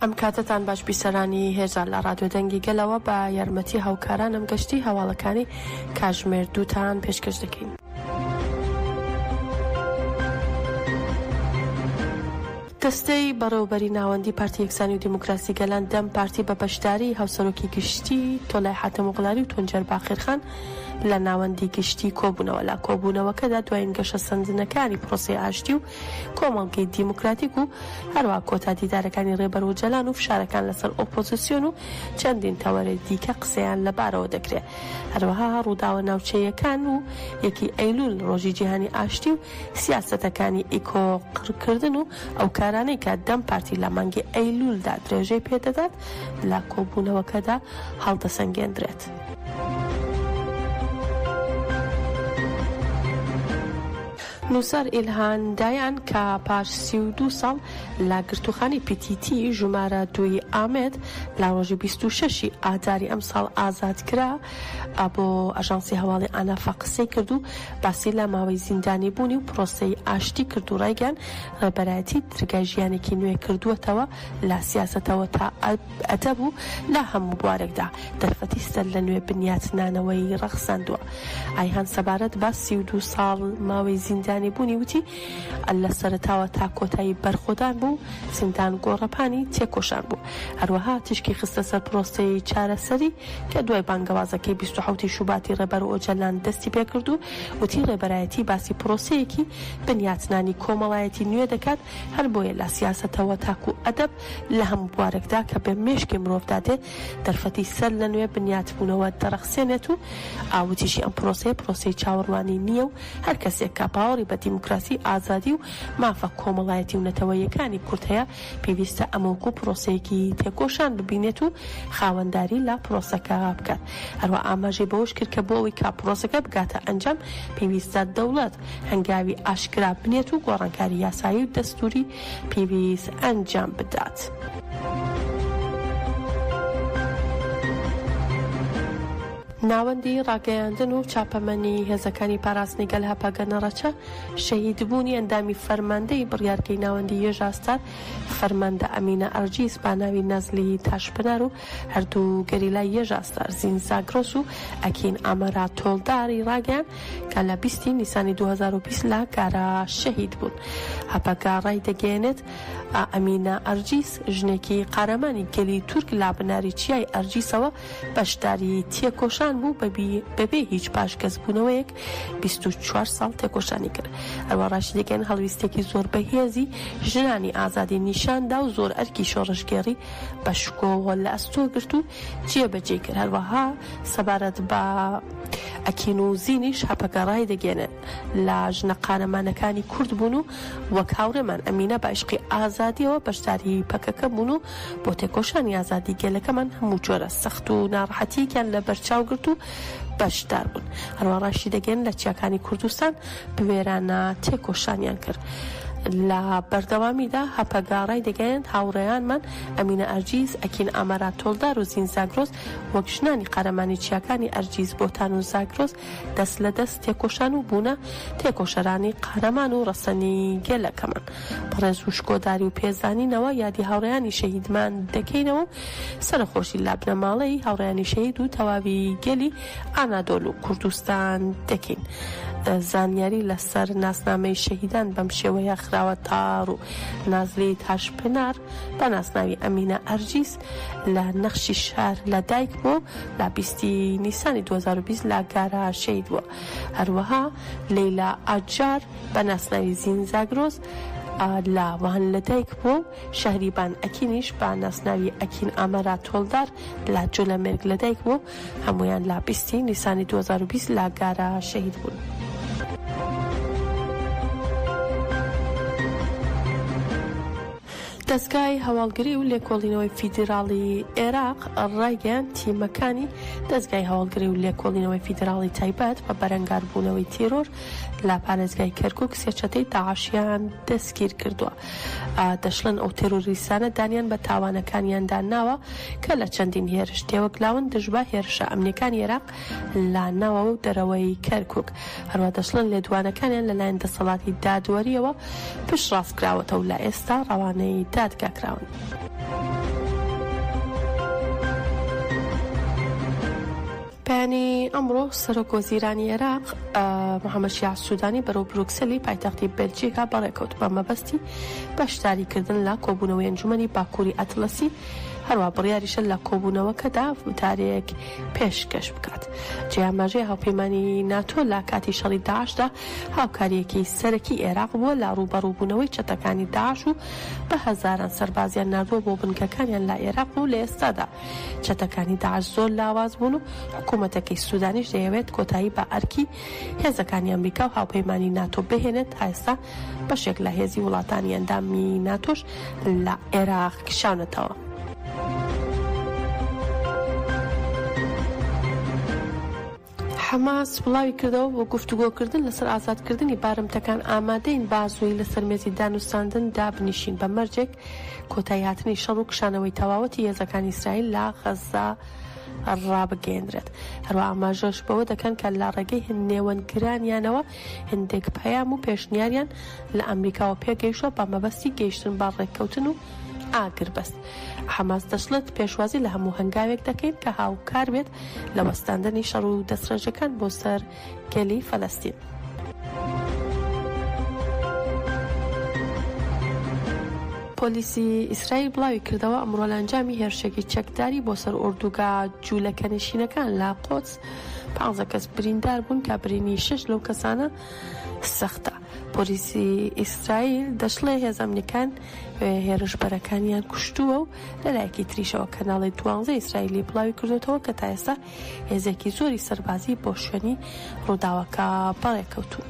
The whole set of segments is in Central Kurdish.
ئەم کاتەتان باش بیسەرانی هێژا لە ڕادیۆ دەنگی گەلەوە بە یارمەتی هاوکارانم گەشتی هەواڵەکانی کاژمێر دووتان پێشکەش دەکەین. دەستەی بەڕێوەبەری ناوەندی پارتی یەکسانی و دیموکراسی گەلان دەم پارتی بە بەشداری هاوسەرۆکی گشتی تۆلای حاتەمئۆغڵاری و تونجەر باقیرخان لە ناوەندی گشتی کۆبوونەوە. لە کۆبوونەوەکەدا دوایین گەشەسەندنەکانی پرۆسەی ئاشتی و کۆمەڵگەی دیموکراتیک و هەروەها کۆتا دیدارەکانی رێبەر ئۆجەلان و فشارەکان لەسەر ئۆپۆزسیۆن و چەندین تەوەرەی دیکە قسەیان لەبارەوە دەکرێ. هەروەها رووداوە ناوچەییەکان و یەکی ئەیلول رۆژی جیهانی ئاشتی و سیاسەتەکانی ئیکۆ قڕکردن و ئەو کارانەی کە دەم پارتی لە مانگی ئەیلولدا درێژەی پێدەدات لە کۆبوونەوەکەدا هەڵدەسەنگێندرێت. نووسەر ئیلهان دایان کە پاش 32 ساڵ لە گرتووخانەی پی تی تی ژمارە دووی ئامەد لە ڕۆژی 26 ی ئاداری ئەمساڵ ئازاد کرا، بۆ ئاژانسی هەواڵی ئانافا قسەی کرد و باسی لە ماوەی زیندانیبوونی و پرۆسەی ئاشتی کرد و ڕایگەیاند، ڕێبەرایەتی درگای ژیانێکی نوێ کردووەتەوە لە سیاسەتەوە تا ئەدەب و لە هەموو بوارێکدا دەرفەتی سەرلەنوێ بنیاتنانەوەی ڕەخساندووە. ئایهان سەبارەت بە 32 ساڵ ماوەی زیندانیبوونی وتی، لە سەرەتاوە تا کۆتایی بەرخۆدان بوو، زیندان گۆڕەپانی تێکۆشان بوو. هەروەها تیشکی خستە سەر پرۆسەی چارەسەری کە دوای بانگەوازەکەی 27 ی شوباتی ڕێبەر ئۆجەلان دەستی پێکرد و وتی ڕێبەرایەتی باسی پرۆسەیەکی بنیاتنانی کۆمەڵایەتی نوێ دەکات هەر بۆیە لە سیاسەتەوە تاکو ئەدەب لە هەموو بوارێکدا کە بە مێشکی مرۆڤدا دێت دەرفەتی سەر لە نوێ بنیاتبوونەوە دەڕەخسێنێت و وتیشی ئەم پرۆسەیە پرۆسەی چاوەڕوانی نییە و هەر کەسێک کە باوەڕی بە دیموکراسی، ئازادی و مافە کۆمەڵایەتی و نەتەوەییەکانی کورد هەیە، پێویستە ئەمە وەکو پرۆسەیەکی تێکۆشان ببینێت و خاوەنداری لە پرۆسەکە بکات. هەروەها ئاماژەی بەوەش کرد کە بۆ ئەوەی کە پرۆسەکە بگاتە ئەنجام، پێویستە دەوڵەت هەنگاوی ئاشکرا بنێت و گۆڕانکاری یاسایی و دەستووری پێویست ئەنجام بدات. ناوەندی ڕاگەیاندن و چاپەمەنی هێزەکانی پاراستنی گەل هەپەگە نەڕەچە شەهیدبوونی ئەندامی فەرماندەی بڕیارگەی ناوەندی یەژاستار فەرماندە ئەمینە ئەرجیس با ناوی نازلی تاشپنار و هەردوو گەریلای یەژاستار زین زاگرۆس و ئەکین ئامارا تۆڵداری ڕاگەیاند کە لە 20 نیسانی 2020 لە گارا شەهید بوون. هەپەگە ڕایدەگەیەنێت ئەمینە ئەرجیس ژنێکی قارەمانی گەلی تورک لە بناری چیای ئەرجیسەوە بەشداری تێکۆشان بوو بەبێ هیچ پاشگەزبوونەوەیەک 24 ساڵ تێکۆشانی کرد. هەروەها ڕاشیدەگەیەنن هەڵویستێکی زۆر بەهێزی ژنانی ئازادی نیشان دا و زۆر ئەرکی شۆڕشگێڕی بە شکۆوە لە ئەستۆ گرت و جێبەجێی کرد. هەروەها سەبارەت بە ئەکین و زینیش هەپەگە ڕایدەگەیەنێت لە ژنە قارەمانەکانی کورد بوون و وەک هاوڕێمان ئەمینە بە عیشقی ئازادیەوە بەشداری پەکەکە بوون و بۆ تێکۆشانی ئازادی گەلەکەمان هەموو جۆرە سەخت و ناڕەحەتیەکیان لە بەرچاو گرت و بەشدار بوون. هەروەها ڕاشیدەگەیەنن لە چیاکانی کوردستان بوێرانە تێکۆشانیان کرد. لە بەردەوامیدا هەپەگە ڕایدەگەیەنێت هاوڕێیانمان ئەمینە ئەرجیس، ئەکین ئامارا تۆڵدار و زین زاگرۆس وەک ژنانی قارەمانی چیاکانی ئەرجیس، بۆتان و زاگرۆس دەست لە دەست تێکۆشان و بوونە تێکۆشەرانی قارەمان و ڕەسەنی گەلەکەمان. بە ڕێز و شکۆداری و پێزانینەوە یادی هاوڕێیانی شەهیدمان دەکەینەوە و سەرەخۆشی لە بنەماڵەی هاوڕێیانی شەهید و تەواوی گەلی ئانادۆل و کوردستان دەکەین. زانیاری لەسەر ناسنامەی شەهیدان بەم شێوەیە خراوەتەڕوو، نازلی تاشپنار بە ناسناوی ئەمینە ئەرجیس لە نەخشی شار لە دایک بووە و لە 20 ی نیسانی 2020 لە گارا شەهید بووە. هەروەها لەیلا ئاجار بە ناسناوی زین زاگرۆس لە وان لە دایک بووە و شەهریبان ئەکینیش بە ناسناوی ئەکین ئامارا تۆڵدار لە جۆلەمێرگ لە دایک بووە و هەموویان لە 20 ی نیسانی 2020 لە گارا شەهید بوون. دەزگای هەواڵگری و لێکۆڵینەوەی فیدراڵی عێراق ڕایگەیاند، تیمەکانی دەزگای هەواڵگری و لێکۆڵینەوەی فیدراڵی تایبەت بە بەرەنگاربوونەوەی تیرۆر لە پارێزگای کەرکوک سێ چەتەی داعشیان دەستگیرکردووە. دەشڵێن ئەو تێرۆریستانە دانیان بە تاوانەکانیاندا ناوە کە لە چەندین هێرش تێوەگلاون دژ بە هێرشە ئەمنییەکانی عێراق لە ناوەوە و دەرەوەی کەرکوک. هەروەها دەشڵێن لێدوانەکانیان لەلایەن دەسەڵاتی دادوەرییەوە پشتڕاستکراوەتەوە و لە ئێستا ڕەوانەی دادگا کراون. بەیانی ئەمڕۆ سەرۆک وەزیرانی عێراق محەممەد شیاع سوودانی بەرەو بروکسەلی پایتەختی بەلجیکا بەڕێکەوت بە مەبەستی بەشداریکردن لە کۆبوونەوەی ئەنجومەنی باکووری ئەتڵەسی، هەروا بڕیاریشە لە کۆبوونەوەکەدا وتارێک پێشکەش بکات. جێی ئاماژەیە هاوپەیمانی ناتۆ لە کاتی شەڕی داعشدا هاوکارییەکی سەرەکی عێراق بووە لە ڕووبەڕووبوونەوەی چەتەکانی داعش و بە هەزاران سەربازیان ناردووە بۆ بنکەکانیان لە عێراق و لە ئێستادا چەتەکانی داعش زۆر لاواز بوون و حکوومەتەکەی سوودانیش دەیەوێت کۆتایی بە ئەرکی هێزەکانی ئەمریکا و هاوپەیمانی ناتۆ بهێنێت، تا ئێستا بەشێک لە هێزی وڵاتانی ئەندامی ناتۆش لە عێراق کشاونەتەوە. حەماس بڵاویکردەوە، بۆ گفتوگۆکردن لەسەر ئازادکردنی بارمتەکان ئامادەین با زووی لەسەر مێزی دانوستاندن دابنیشین بە مەرجێک کۆتاییهاتنی شەڕ و کشانەوەی تەواوەتی هێزەکانی ئیسرائیل لە غەززە ڕابگەیەندرێت. هەروەها ئاماژەش بەوە دەکەن کە لە ڕێگەی نێوەندگرانیانەوە هەندێک پەیام و پێشنیاریان لە ئەمریکاوە پێگەیشتووە بە مەبەستی گەیشتن بە ڕێککەوتن و ئاگربەست. حەماس دەشڵێت، پێشوازی لە هەموو هەنگاوێک دەکەین کە هاوکار بێت لە وەستاندنی شەڕ و دەستڕێژەکان بۆ سەر گەلی فەلەستین. پۆلیسی ئیسرائیل بڵاویکردەوە، ئەمڕۆ لە ئەنجامی هێرشێکی چەکداری بۆ سەر ئۆردوگا جوولەکەنشینەکان لە قودس، پانزە کەس بریندار بوون کە برینی شەش لەو کەسانە سەختە. پۆلیسی ئیسرائیل دەشڵێ هێزە ئەمنیەکان هێرشبەرەکانیان کوشتووە و لەلایەکی تریشەوە کەناڵی دوانزەی ئیسرائیلی بڵاوی کردووەتەوە کە تا ئێستا هێزێکی زۆری سەربازی بۆ شوێنی ڕووداوەکە بەڕێکەوتوون.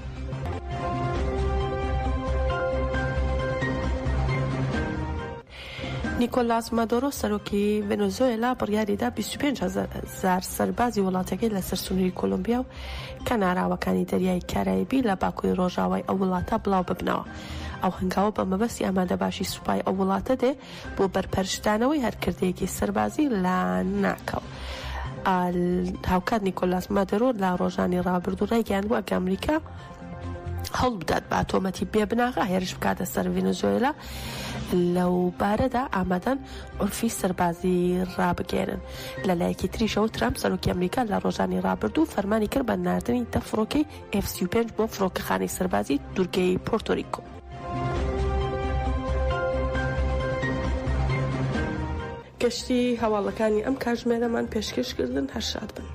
نیکۆلاس مادۆرۆ سەرۆکی ڤەنزوێلا بڕیاریدا 25 هەزار سەربازی وڵاتەکەی لەسەر سنووری کۆلۆمبیا و کەناراوەکانی دەریای کارایبی لە باکووری ڕۆژاوای ئەو وڵاتە بڵاو ببنەوە. ئەو هەنگاوە بە مەبەستی ئامادەباشی سوپای ئەو وڵاتە دێ بۆ بەرپەرچدانەوەی هەر کردەیەکی سەربازی لەناکاو. هاوکات نیکۆلاس مادۆرۆ لە ڕۆژانی ڕابردوو ڕایگەیاندبوو ئەگەر ئەمریکا هەوڵ بدات بە تۆمەتی بێ بناغە هێرش بکاتە سەر ڤێنزوێلا، لەو بارەدا ئامادەن عورفی سەربازی ڕابگەیەنن. لە لایەکی تریشەوە ترامپ سەرۆکی ئەمریکا لە ڕۆژانی ڕابردوو فەرمانی کرد بە ناردنی دە فڕۆکەی ئێف 35 بۆ فڕۆکەخانەی سەربازی دوورگەی پۆرتۆریکۆ. گەشتی هەواڵەکانی ئەم کاتژمێرەمان پێشکەش کردن هەر شاد بن.